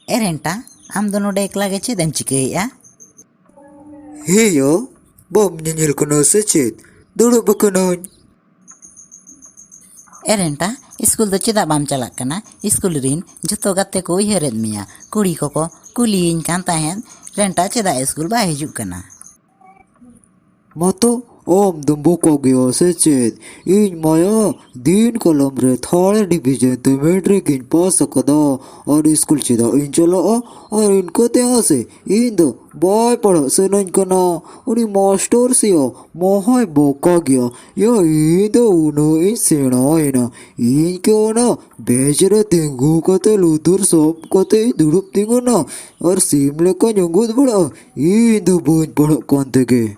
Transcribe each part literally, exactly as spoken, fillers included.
ᱮ ᱨᱮᱱᱴᱟ, ᱟᱢ ᱫᱚ ᱱᱚᱰᱮ ᱮᱠᱞᱟ ᱜᱮ ᱪᱮᱫ ᱮᱢ ᱪᱤᱠᱟᱹᱭᱮᱫᱼᱟ? ᱦᱮᱸᱭᱟ, ᱵᱟᱢ ᱧᱮᱧᱮᱞ ᱠᱟᱱᱟ ᱥᱮ ᱪᱮᱫ? ᱫᱩᱲᱩᱵ ᱟᱠᱟᱱᱟᱹᱧ᱾ ᱮ ᱨᱮᱱᱴᱟ, ᱤᱥᱠᱩᱞ ᱫᱚ ᱪᱮᱫᱟᱜ ᱵᱟᱢ ᱪᱟᱞᱟᱜ ᱠᱟᱱᱟ? ᱤᱥᱠᱩᱞ ᱨᱤᱱ ᱡᱷᱚᱛᱚ ᱜᱟᱛᱮ ᱠᱚ ᱩᱭᱦᱟᱹᱨᱮᱫ ᱢᱮᱭᱟ᱾ ᱠᱩᱲᱤ ᱠᱚᱠᱚ ᱠᱩᱞᱤᱭᱤᱧ ᱠᱟᱱ ᱛᱟᱦᱮᱸᱫ, ᱨᱮᱱᱴᱟ ᱪᱮᱫᱟᱜ ᱤᱥᱠᱩᱞ ᱵᱟᱭ ᱦᱤᱡᱩᱜ ᱠᱟᱱᱟ? ᱢᱟᱛᱚ, ᱟᱢ ᱫᱚᱢ ᱵᱚᱠᱟ ᱜᱮᱭᱟ ᱥᱮ ᱪᱮᱫ? ᱤᱧ ᱢᱟᱭᱟ ᱫᱤᱱ ᱠᱟᱞᱚᱢ ᱨᱮ ᱛᱷᱟᱨᱰ ᱰᱤᱵᱷᱤᱡᱚᱱ ᱛᱮ ᱢᱮᱴᱨᱤᱠ ᱤᱧ ᱯᱟᱥ ᱟᱠᱟᱫᱟ᱾ ᱟᱨ ᱤᱥᱠᱩᱞ ᱪᱮᱫᱟᱜ ᱤᱧ ᱪᱟᱞᱟᱜᱼᱟ? ᱟᱨ ᱤᱱᱠᱟᱹ ᱛᱮᱦᱚᱸ ᱥᱮ ᱤᱧ ᱫᱚ ᱵᱟᱭ ᱯᱟᱲᱦᱟᱜ ᱥᱟᱱᱟᱧ ᱠᱟᱱᱟ᱾ ᱩᱱᱤ ᱢᱟᱥᱴᱚᱨ ᱥᱮᱭᱟ ᱢᱚᱦᱟᱭ ᱵᱚᱠᱟ ᱜᱮᱭᱟ᱾ ᱭᱟ, ᱤᱧ ᱫᱚ ᱩᱱᱟᱹᱜ ᱤᱧ ᱥᱮᱬᱟᱭᱮᱱᱟ, ᱤᱧ ᱠᱤ ᱚᱱᱟ ᱵᱮᱧᱪ ᱨᱮ ᱛᱤᱸᱜᱩ ᱠᱟᱛᱮ ᱞᱩᱛᱩᱨ ᱥᱟᱵ ᱠᱟᱛᱮ ᱤᱧ ᱫᱩᱲᱩᱵ ᱛᱤᱸᱜᱩᱱᱟ ᱟᱨ ᱥᱤᱢ ᱞᱮᱠᱟᱧ ᱩᱸᱜᱩᱫ ᱵᱟᱲᱟᱜᱼᱟ? ᱤᱧ ᱫᱚ ᱵᱟᱹᱧ ᱯᱟᱲᱦᱟᱜ ᱠᱟᱱ ᱛᱮᱜᱮ᱾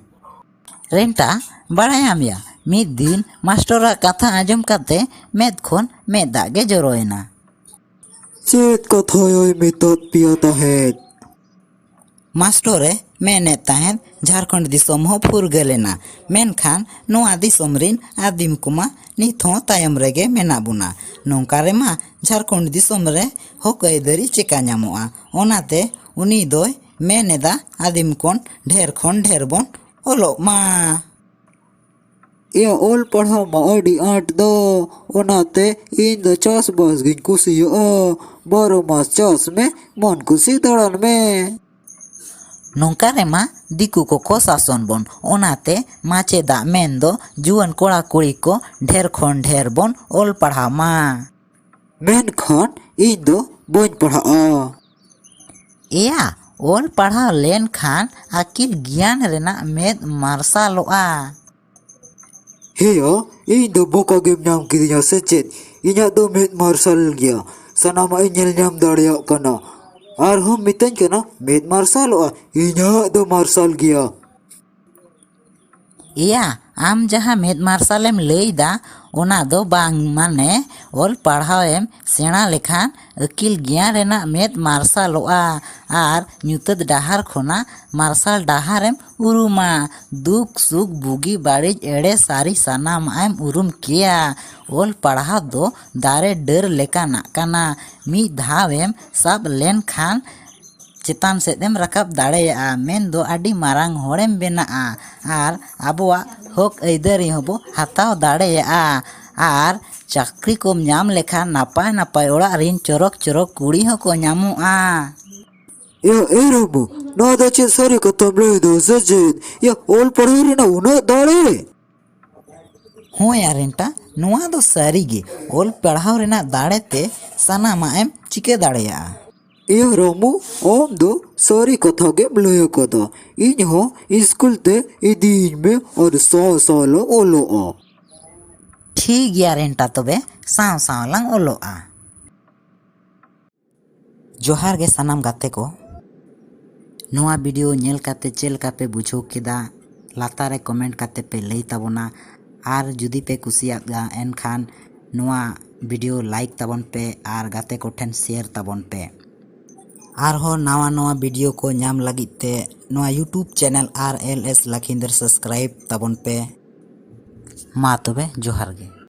ᱨᱮᱱᱴᱟ, ᱵᱟᱲᱟᱭᱟᱢ ᱭᱟ, ᱢᱤᱫ ᱫᱤᱱ ᱢᱟᱥᱴᱚᱨᱟᱜ ᱠᱟᱛᱷᱟ ᱟᱸᱡᱚᱢ ᱠᱟᱛᱮ ᱢᱮᱫ ᱠᱷᱚᱱ ᱢᱮᱫ ᱫᱟᱜ ᱜᱮ ᱡᱚᱨᱚᱭᱮᱱᱟ᱾ ᱪᱮᱫ ᱠᱟᱛᱷᱟᱭ ᱢᱮᱛᱟᱫ ᱯᱮᱭᱟ ᱛᱟᱦᱮᱸᱫ? ᱢᱟᱥᱴᱚᱨᱮ ᱢᱮᱱᱮᱫ ᱛᱟᱦᱮᱸᱫ, ᱡᱷᱟᱲᱠᱷᱚᱸᱰ ᱫᱤᱥᱚᱢ ᱦᱚᱸ ᱯᱷᱩᱨᱜᱟᱹᱞ ᱮᱱᱟ, ᱢᱮᱱᱠᱷᱟᱱ ᱱᱚᱣᱟ ᱫᱤᱥᱚᱢ ᱨᱤᱱ ᱟᱹᱫᱤᱢ ᱠᱚᱢᱟ ᱱᱤᱛ ᱦᱚᱸ ᱛᱟᱭᱚᱢ ᱨᱮᱜᱮ ᱢᱮᱱᱟᱜ ᱵᱚᱱᱟ᱾ ᱱᱚᱝᱠᱟ ᱨᱮᱢᱟ ᱡᱷᱟᱲᱠᱷᱚᱸᱰ ᱫᱤᱥᱚᱢ ᱨᱮ ᱦᱚᱠ ᱟᱹᱭᱫᱟᱹᱨᱤ ᱪᱮᱠᱟ ᱧᱟᱢᱚᱜᱼᱟ? ᱚᱱᱟᱛᱮ ᱩᱱᱤ ᱫᱚᱭ ᱢᱮᱱ ᱮᱫᱟ, ᱟᱹᱫᱤᱢ ᱠᱚ ᱰᱷᱮᱨ ᱠᱷᱚᱱ ᱰᱷᱮᱨ ᱵᱚᱱ ᱚᱞᱚᱜ ᱢᱟ᱾ ᱮᱭᱟ, ᱚᱞ ᱯᱟᱲᱦᱟᱣ ᱢᱟ ᱟᱹᱰᱤ ᱟᱸᱴ ᱫᱚ, ᱚᱱᱟᱛᱮ ᱤᱧ ᱫᱚ ᱪᱟᱥᱵᱟᱥ ᱜᱤᱧ ᱠᱩᱥᱤᱭᱟᱜᱼᱟ᱾ ᱵᱟᱨᱚ ᱢᱟᱥ ᱪᱟᱥ ᱢᱮ, ᱢᱚᱱ ᱠᱩᱥᱤ ᱫᱟᱬᱟᱱ ᱢᱮ᱾ ᱱᱚᱝᱠᱟ ᱨᱮᱢᱟ ᱫᱤᱠᱩ ᱠᱚᱠᱚ ᱥᱟᱥᱚᱱ ᱵᱚᱱ, ᱚᱱᱟᱛᱮ ᱢᱟᱪᱮᱫᱟᱜ ᱢᱮᱱ ᱫᱚ ᱡᱩᱣᱟᱹᱱ ᱠᱚᱲᱟ ᱠᱩᱲᱤ ᱠᱚ ᱰᱷᱮᱨ ᱠᱷᱚᱱ ᱰᱷᱮᱨ ᱵᱚᱱ ᱚᱞ ᱯᱟᱲᱦᱟᱣ ᱢᱟ᱾ ᱢᱮᱱᱠᱷᱟᱱ ᱤᱧ ᱫᱚ ᱵᱟᱹᱧ ᱯᱟᱲᱦᱟᱜᱼᱟ᱾ ᱮᱭᱟ, ᱚᱞ ᱯᱟᱲᱦᱟᱣ ᱞᱮᱱᱠᱷᱟᱱ ᱟᱹᱠᱤᱞ ᱜᱮᱭᱟᱱ ᱨᱮᱱᱟᱜ ᱢᱮᱫ ᱢᱟᱨᱥᱟᱞᱚᱜᱼᱟ᱾ ᱦᱮᱭᱟ, ᱤᱧ ᱫᱚ ᱵᱚᱠᱟ ᱜᱮᱢ ᱧᱟᱢ ᱠᱤᱫᱤᱧᱟ ᱥᱮ ᱪᱮᱫ? ᱤᱧᱟᱹᱜ ᱫᱚ ᱢᱮᱫ ᱢᱟᱨᱥᱟᱞ ᱜᱮᱭᱟ, ᱥᱟᱱᱟᱢᱟᱜ ᱤᱧ ᱧᱮᱞ ᱧᱟᱢ ᱫᱟᱲᱮᱭᱟᱜ ᱠᱟᱱᱟ᱾ ᱟᱨᱦᱚᱸ ᱢᱤᱛᱟᱹᱧ ᱠᱟᱱᱟ ᱢᱮᱫ ᱢᱟᱨᱥᱟᱞᱚᱜᱼᱟ? ᱤᱧᱟᱹᱜ ᱫᱚ ᱢᱟᱨᱥᱟᱞ ᱜᱮᱭᱟ᱾ ᱮᱭᱟ, ᱟᱢ ᱡᱟᱦᱟᱸ ᱢᱮᱫ ᱢᱟᱨᱥᱟᱞᱮᱢ ᱞᱟᱹᱭᱫᱟ, ᱚᱱᱟ ᱫᱚ ᱵᱟᱝ, ᱢᱟᱱᱮ ᱚᱞ ᱯᱟᱲᱦᱟᱣ ᱮᱢ ᱥᱮᱬᱟ ᱞᱮᱠᱷᱟᱱ ᱟᱹᱠᱤᱞ ᱜᱮᱭᱟᱱ ᱨᱮᱱᱟᱜ ᱢᱮᱫ ᱢᱟᱨᱥᱟᱞᱚᱜᱼᱟ ᱟᱨ ᱧᱩᱛᱟᱹᱛ ᱰᱟᱦᱟᱨ ᱠᱷᱚᱱᱟᱜ ᱢᱟᱨᱥᱟᱞ ᱰᱟᱦᱟᱨᱮᱢ ᱩᱨᱩᱢᱟ᱾ ᱫᱩᱠ ᱥᱩᱠ ᱵᱩᱜᱤ ᱵᱟᱹᱲᱤᱡ ᱮᱲᱮ ᱥᱟᱹᱨᱤ ᱥᱟᱱᱟᱢᱟᱜ ᱮᱢ ᱩᱨᱩᱢ ᱠᱮᱭᱟ᱾ ᱚᱞ ᱯᱟᱲᱦᱟᱣ ᱫᱚ ᱫᱟᱨᱮ ᱰᱟᱹᱨ ᱞᱮᱠᱟᱱᱟᱜ ᱠᱟᱱᱟ, ᱢᱤᱫ ᱫᱷᱟᱣ ᱮᱢ ᱥᱟᱵ ᱞᱮᱱᱠᱷᱟᱱ ᱪᱮᱛᱟᱱ ᱥᱮᱫ ᱮᱢ ᱨᱟᱠᱟᱵ ᱫᱟᱲᱮᱭᱟᱜᱼᱟ, ᱢᱮᱱᱫᱚ ᱟᱹᱰᱤ ᱢᱟᱨᱟᱝ ᱦᱚᱲᱮᱢ ᱵᱮᱱᱟᱜᱼᱟ ᱟᱨ ᱟᱵᱚᱣᱟᱜ ᱦᱚᱠ ᱟᱹᱭᱫᱟᱹᱨᱤ ᱦᱚᱸᱵᱚ ᱦᱟᱛᱟᱣ ᱫᱟᱲᱮᱭᱟᱜᱼᱟ᱾ ᱟᱨ ᱪᱟᱹᱠᱨᱤ ᱠᱚᱢ ᱧᱟᱢ ᱞᱮᱠᱷᱟᱱ ᱱᱟᱯᱟᱭ ᱱᱟᱯᱟᱭ ᱚᱲᱟᱜ ᱨᱤᱱ ᱪᱚᱨᱚᱠ ᱪᱚᱨᱚᱠ ᱠᱩᱲᱤ ᱦᱚᱸᱠᱚ ᱧᱟᱢᱚᱜᱼᱟ᱾ ᱭᱟ ᱮ ᱨᱟᱢᱩ, ᱱᱚᱣᱟ ᱫᱚ ᱪᱮᱫ ᱥᱟᱹᱨᱤ ᱠᱟᱛᱷᱟᱢ ᱞᱟᱹᱭ ᱫᱟ ᱥᱮ ᱪᱮᱫ? ᱭᱟ, ᱚᱞ ᱯᱟᱲᱦᱟᱣ ᱨᱮᱱᱟᱜ ᱩᱱᱟᱹᱜ ᱫᱟᱲᱮ? ᱦᱳᱭ ᱭᱟ ᱨᱮᱱᱴᱟ, ᱱᱚᱣᱟ ᱫᱚ ᱥᱟᱹᱨᱤ ᱜᱮ᱾ ᱚᱞ ᱯᱟᱲᱦᱟᱣ ᱨᱮᱱᱟᱜ ᱫᱟᱲᱮ ᱛᱮ ᱥᱟᱱᱟᱢᱟᱜ ᱮᱢ ᱪᱤᱠᱟᱹ ᱫᱟᱲᱮᱭᱟᱜᱼᱟ᱾ ᱭᱟ ᱨᱟᱢᱩ, ᱟᱢ ᱫᱚ ᱥᱟᱹᱨᱤ ᱠᱟᱛᱷᱟ ᱜᱮᱢ ᱞᱟᱹᱭ ᱟᱠᱟᱫᱟ᱾ ᱤᱧ ᱦᱚᱸ ᱤᱥᱠᱩᱞ ᱛᱮ ᱤᱫᱤᱭᱤᱧ ᱢᱮ ᱟᱨ ᱥᱟᱶ ᱥᱟᱶ ᱞᱟᱝ ᱚᱞᱚᱜᱼᱟ᱾ ᱴᱷᱤᱠ ᱜᱮᱭᱟ ᱨᱮᱱᱴᱟ, ᱛᱚᱵᱮ ᱥᱟᱶ ᱥᱟᱶ ᱞᱟᱝ ᱚᱞᱚᱜᱼᱟ᱾ ᱡᱚᱦᱟᱨ ᱜᱮ ᱥᱟᱱᱟᱢ ᱜᱟᱛᱮ ᱠᱚ᱾ ᱱᱚᱣᱟ ᱵᱷᱤᱰᱤᱭᱳ ᱧᱮᱞ ᱠᱟᱛᱮ ᱪᱮᱫ ᱞᱮᱠᱟ ᱯᱮ ᱵᱩᱡᱷᱟᱹᱣ ᱠᱮᱫᱟ, ᱞᱟᱛᱟᱨ ᱨᱮ ᱠᱚᱢᱮᱱᱴ ᱠᱟᱛᱮ ᱯᱮ ᱞᱟᱹᱭ ᱛᱟᱵᱚᱱᱟ᱾ ᱟᱨ ᱡᱩᱫᱤ ᱯᱮ ᱠᱩᱥᱤᱭᱟᱫᱼᱟ, ᱮᱱᱠᱷᱟᱱ ᱱᱚᱣᱟ ᱵᱷᱤᱰᱤᱭᱳ ᱞᱟᱭᱤᱠ ᱛᱟᱵᱚᱱ ᱯᱮ ᱟᱨ ᱜᱟᱛᱮ ᱠᱚᱴᱷᱮᱱ ᱥᱮᱭᱟᱨ ᱛᱟᱵᱚᱱ ᱯᱮ᱾ ᱟᱨᱦᱚᱸ ᱱᱟᱣᱟ ᱱᱟᱣᱟ ᱵᱷᱤᱰᱤᱭᱳ ᱠᱚ ᱧᱟᱢ ᱞᱟᱹᱜᱤᱫ ᱛᱮ ᱱᱚᱣᱟ ᱭᱩᱴᱩᱵᱽ ᱪᱮᱱᱮᱞ ᱟᱨ ᱮᱞ ᱮᱥ ᱞᱟᱠᱷᱤᱱᱫᱚᱨ ᱥᱟᱵᱥᱠᱨᱟᱭᱤᱵᱽ ᱛᱟᱵᱚᱱ ᱯᱮ᱾ ᱢᱟ ᱛᱚᱵᱮ, ᱡᱚᱦᱟᱨ ᱜᱮ᱾